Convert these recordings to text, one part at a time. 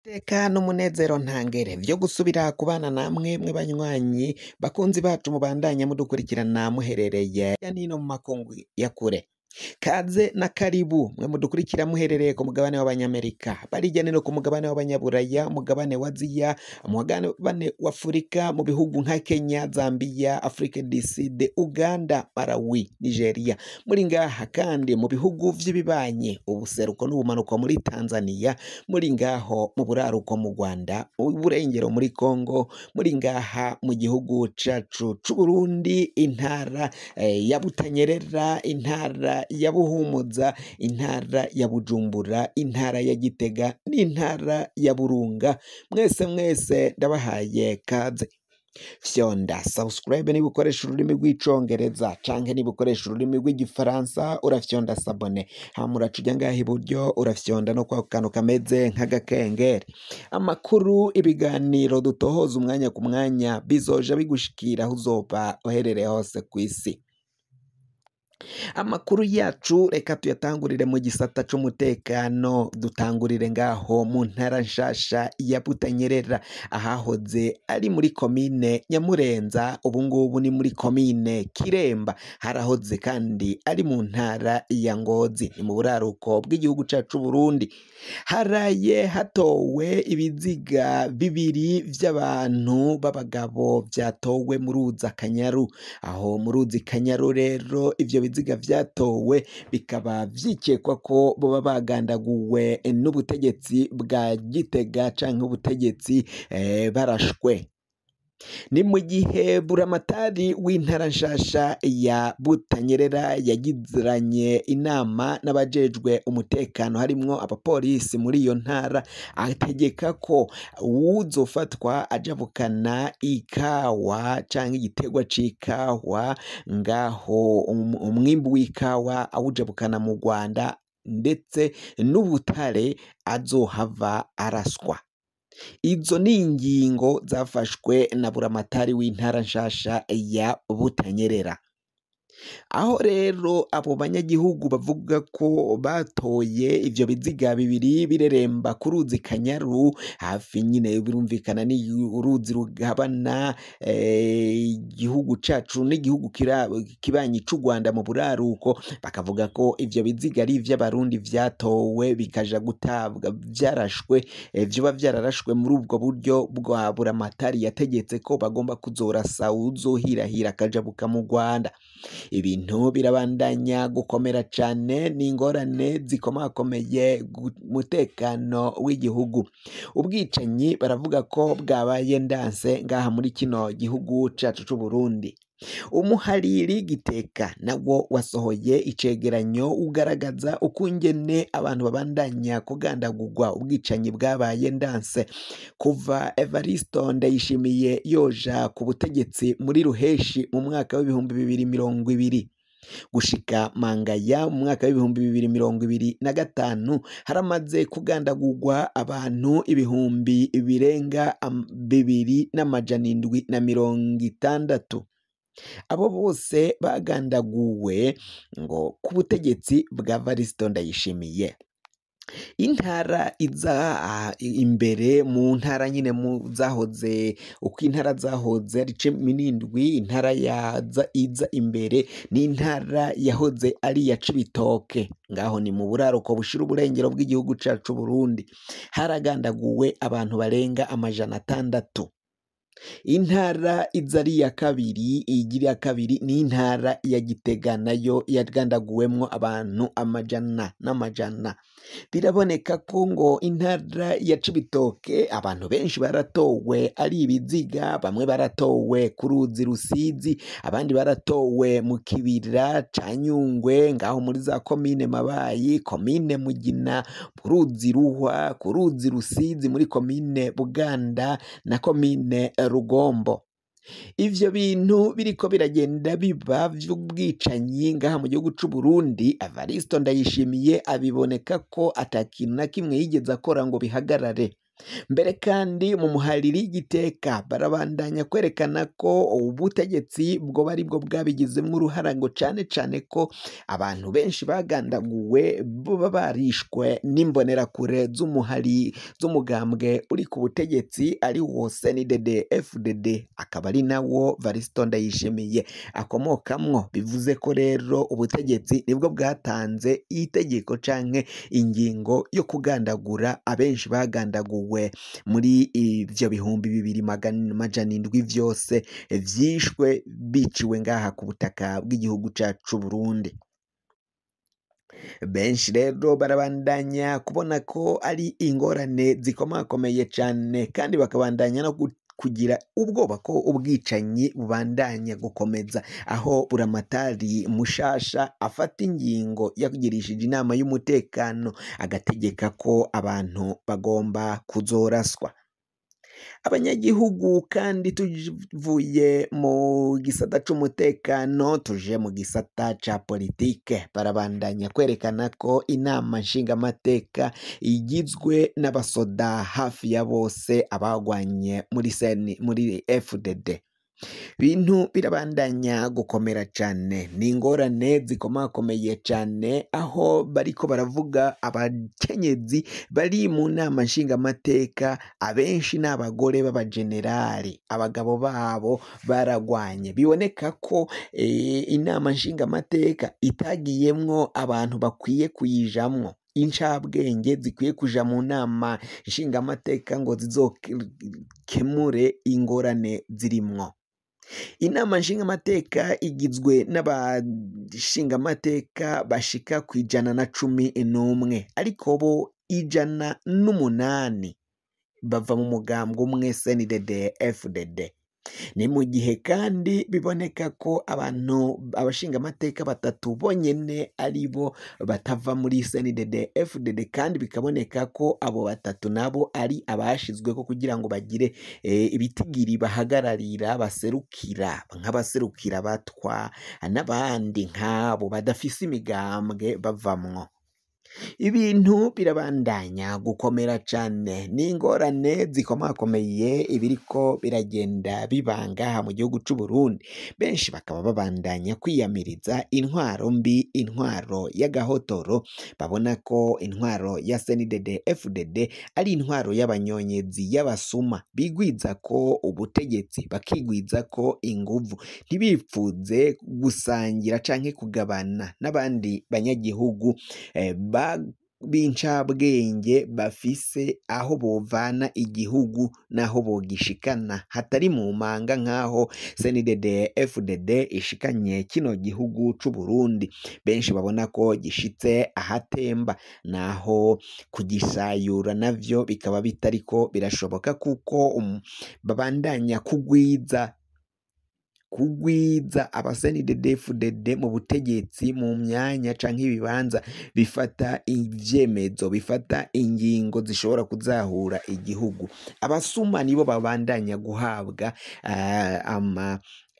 Iteka n'umunezero ntangere vyo gusubira kubana namwe mwe banywanyi bakunzi bacu mubandanya mudukurikirana muherereye hirya nino mu makungu ya kure. Kaze na karibu mwe mudukurikira muherereye ku mugabane w'Abanyamerika, bari hirya nino ku mugabane w'Abanyaburaya, umugabane wa Aziya, umugabane wa Afurika, mu bihugu nka Kenya, Zambia, Afrique du Sud, Uganda, Malawi, Nigeria. Muri ngaha kandi mu bihugu vy'ibibanyi, ubuseruko n'ubumanuko muri Tanzania, muri ngaho mu buraruko mu Rwanda, uburengero muri Congo, muri ngaha mu gihugu cacu c'Uburundi, intara ya Butanyerera, intara ya Buhumuza, intara ya Bujumbura, intara ya Gitega n'intara ya Burunga. Mwese mwese ndabahaye kaze. Fyonda subscribe niba ukoresha ururimi rw'icongereza canke niba ukoresha ururimi rw'igifaransa urafyonda s'abonner, hama uraca uja ngaha iburyo urafyonda no kwa kantu kameze nk'agakengeri. Amakuru, ibiganiro dutohoza umwanya ku mwanya bizoja bigushikira aho uzoba uherereye hose kw'isi. Amakuru yacu reka tuyatangurire mu gisata c'umutekano, dutangurire ngaho mu ntara nshasha ya Butanyerera, ahahoze ari muri komine Nyamurenza, ubu ngubu ni muri komine Kiremba, harahoze kandi ari mu ntara ya Ngozi, ni mu buraruko bw'igihugu cacu Burundi. Haraye hatowe ibiziga bibiri vy'abantu b'abagabo vyatowe mu ruzi Akanyaru. Aho mu ruzi Kanyaru rero ivyo biziga vyatowe bikaba vyikekwa ko boba bagandaguwe n'ubutegetsi bwa Gitega canke ubutegetsi barashwe. Ni mu gihe buramatari w'intara nshasha ya Butanyerera yagiranye inama n'abajejwe umutekano harimwo abapolisi muri iyo ntara, ategeka ko uwuzofatwa ajabukana ikawa canke igiterwa c'ikawa ngaho umwimbu w'ikawa awujabukana mu Rwanda ndetse n'ubutare azohava araswa. Izo ni ingingo zafashwe na buramatari w'intara nshasha ya Butanyerera. Aho rero abo banyagihugu bavuga ko batoye ivyo biziga bibiri bireremba ku ruzi Kanyaru, hafi nyine birumvikana ni uruzi rugabana igihugu cacu n'igihugu kibanyi c'u Rwanda mu buraruko, bakavuga ko ivyo biziga ari ivy'Abarundi vyatowe bikaja gutabwa vyarashwe, vyoba vyararashwe muri ubwo buryo bwa buramatari yategetse ko bagomba kuzorasa uwuzohirahira akajabuka mu Rwanda. Ibintu birabandanya gukomera cane, n'ingorane zikomakomeye umutekano w'igihugu. Ubwicanyi baravuga ko bwabaye ndanse ngaha muri kino gihugu cacu c'Uburundi. Umuhariri Giteka nawo wasohoye icegeranyo ugaragaza ukungene abantu babandanya kugandagurwa, ubwicanyi bwabaye ndanse kuva Evaristo Ndayishimiye yoja ku butegetsi muri Ruheshi mu mwaka w'2020 gushika Mangaya mu mwaka w'2025, haramaze kugandagurwa abantu ibihumbi birenga 2760. Abo bose bagandaguwe ngo ku butegetsi bwa Evaristo Ndayishimiye. Intara iza imbere mu ntara nyine mu zahoze, uko intara zahoze ari 17, intara yaza iza imbere ni intara yahoze ari iya Cibitoke, ngaho ni mu buraruko bushira uburengero bw'igihugu cacu Burundi. Haragandaguwe abantu barenga 600. Intara iza ari iya kabiri, igira iya kabiri ni intara ya Gitega, nayo yagandaguwemwo abantu amajana n'amajana. Biraboneka ko ngo intara ya Cibitoke abantu benshi baratowe ari ibiziga, bamwe baratowe ku ruzi Rusizi, abandi baratowe mu kibira ca Nyungwe, ngaho muri za komine Mabayi, komine Mugina, ku ruzi Ruhwa, ku ruzi Rusizi muri komine Buganda na komine Rugombo. Ivyo bintu biriko biragenda biba vy'ubwicanyi ngaha mu gihugu c'Uburundi. Evaristo Ndayishimiye abiboneka ko ata kintu na kimwe yigeze akora ngo bihagarare. Mbere kandi mu muhariri y'igiteka barabandanya kwerekana ko ubutegetsi bwo ari bwo bwabigizemo uruhara, ngo cane cane ko abantu benshi bagandaguwe baba barishwe n'imbonerakure z'umuhari z'umugambwe uri ku butegetsi ari wo CNDD FDD, akaba ari nawo Varisito Ndayishimiye akomokamwo. Bivuze ko rero ubutegetsi nibwo bwatanze itegeko canke ingingo yo kugandagura abenshi bagandaguwe muri ivyo 2700 vyose vyishwe biciwe ngaha ku butaka bw'igihugu cacu Burundi. Benshi rero barabandanya kubona ko ari ingorane zikomakomeye cane, kandi bakabandanya no kugira ubwoba ko ubwicanyi bubandanya gukomeza, aho Buramatari mushasha afata ingingo yagirishije inama y'umutekano agategeka ko abantu bagomba kuzoraswa. Abanyagihugu kandi tuvuye mu gisata c'umutekano tuje mu gisata ca politike, barabandanya kwerekana ko inama nshingamateka igizwe n'abasoda hafi ya bose abagwanye muri FDD. Bintu birabandanya gukomera cane, ni ingorane zikomakomeye cane, aho bariko baravuga abakenyezi bari mu nama nshingamateka abenshi n'abagore b'abajenerali, abagabo babo baragwanye. Biboneka ko inama nshingamateka itagiyemwo abantu bakwiye kuyijamwo, incabwenge zikwiye kuja mu nama nshingamateka ngo zizokemure ingorane zirimwo. Inama nshingamateka igizwe n'abashingamateka bashika ku 111, ariko bo 108 bava mu mugambwe umwe CNDD FDD. Ni mu gihe kandi biboneka ko abantu abashingamateka batatu bonyene ari bo batava muri CNDD FDD, kandi bikaboneka ko abo batatu nabo ari abashizweko kugira ngo bagire ibitigiri bahagararira, baserukira nk'abaserukira batwa n'abandi nk'abo badafise imigambwe bavamwo. Ibintu birabandanya gukomera cane, n'ingorane zikomakomeye ibiriko biragenda bibangaha mu gihugu c'u Burundi. Benshi bakaba babandanya kwiyamiriza intwaro mbi, intwaro y'agahotoro, babona ko intwaro ya CNDD FDD ari intwaro y'abanyonyezi, y'abasuma, bigwiza ko ubutegetsi, bakigwiza ko inguvu, ntibipfuze gusangira canke kugabana n'abandi banyagihugu b'incabwenge bafise aho bovana igihugu n'aho bogishikana, hatari mu manga nk'aho CNDD FDD ishikanye kino gihugu c'u Burundi. Benshi babona ko gishitse ahatemba, naho kugisayura navyo bikaba bitariko birashoboka, kuko babandanya kugwiza aba CNDD FDD mu butegetsi, mu myanya canke ibibanza bifata ivyemezo, bifata ingingo zishobora kuzahura igihugu. Abasuma nibo babandanya guhabwa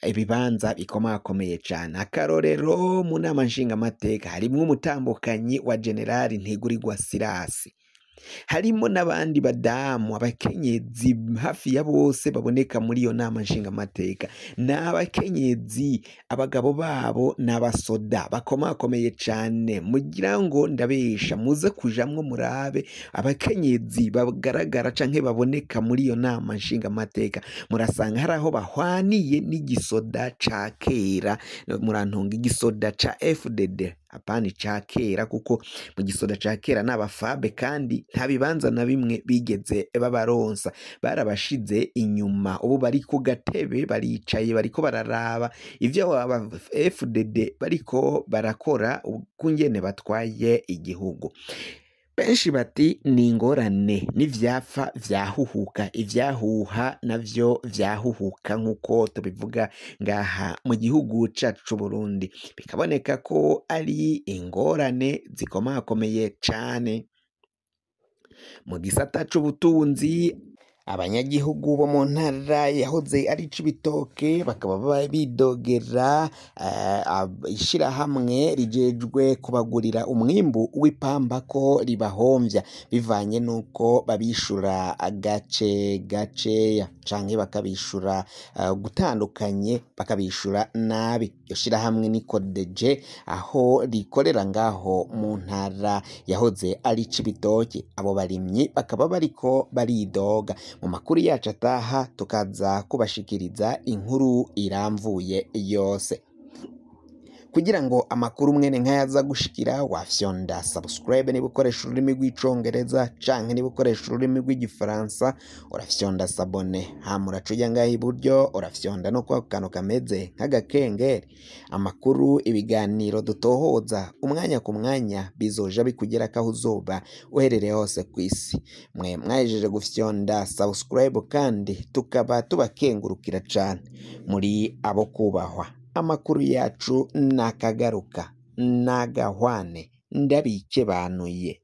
ibibanza bikomakomeye cane. Akarorero, mu nama nshingamateka harimwo umutambukanyi wa Generali Ntigurirwa Sirasi, harimo n'abandi badamu, abakenyezi hafi ya bose baboneka muri iyo nama nshingamateka ni abakenyezi, abagabo babo ni abasoda bakomakomeye cane. Mugira ngo ndabesha, muze kujamwo murabe abakenyezi bagaragara canke baboneka muri iyo nama nshingamateka, murasanga hari aho bahwaniye n'igisoda ca kera. Murantunga, igisoda ca FDD, apana ica kera, kuko mu gisoda ca kera n'abafabe kandi nta bibanza na bimwe bigeze babaronsa, barabashize inyuma. Ubu bari ku gatebe baricaye, bariko bararaba ivyo aba FDD bariko barakora, ukungene batwaye igihugu. Benshi bati ni ingorane, n'ivyapfa vyahuhuka, ivyahuha navyo vyahuhuka nk'uko tubivuga ngaha mu gihugu cacu c'u Burundi. Bikaboneka ko ari ingorane zikomakomeye cane. Mu gisata c'ubutunzi, Abanyagihugu bo mu ntara yahoze ari Cibitoke bakaba bidogera ishirahamwe rijejwe kubagurira umwimbu w'ipamba ko ribahomvya bivanye n'uko babishura agace gaceya canke bakabishura gutandukanye, bakabishura nabi. Iryo shirahamwe ni Codeje aho rikorera ngaho mu ntara yahoze ari Cibitoke. Abo barimyi bakaba bariko baridoga. Mu makuru yacu ataha tukaza kubashikiriza inkuru iramvuye yose. Kugira ngo amakuru mwene nk'ayaza gushikira, wafyonda subscribe niba ukoresha ururimi rw'Icongereza, canke niba ukoresha ururimi rw'Igifaransa urafyonda s'abonner, hama uraca uja ngaha iburyo urafyonda no kwako kantu kameze nk'agakengeri. Amakuru, ibiganiro dutohoza umwanya ku mwanya bizoja bikugerako aho uzoba uherereye hose kw'isi. Mwe mwahejeje gufyonda subscribe kandi tukaba tubakengurukira cane, muri abo kubahwa. Amakuru yacu nakagaruka nagahwane, ndabikebanuye.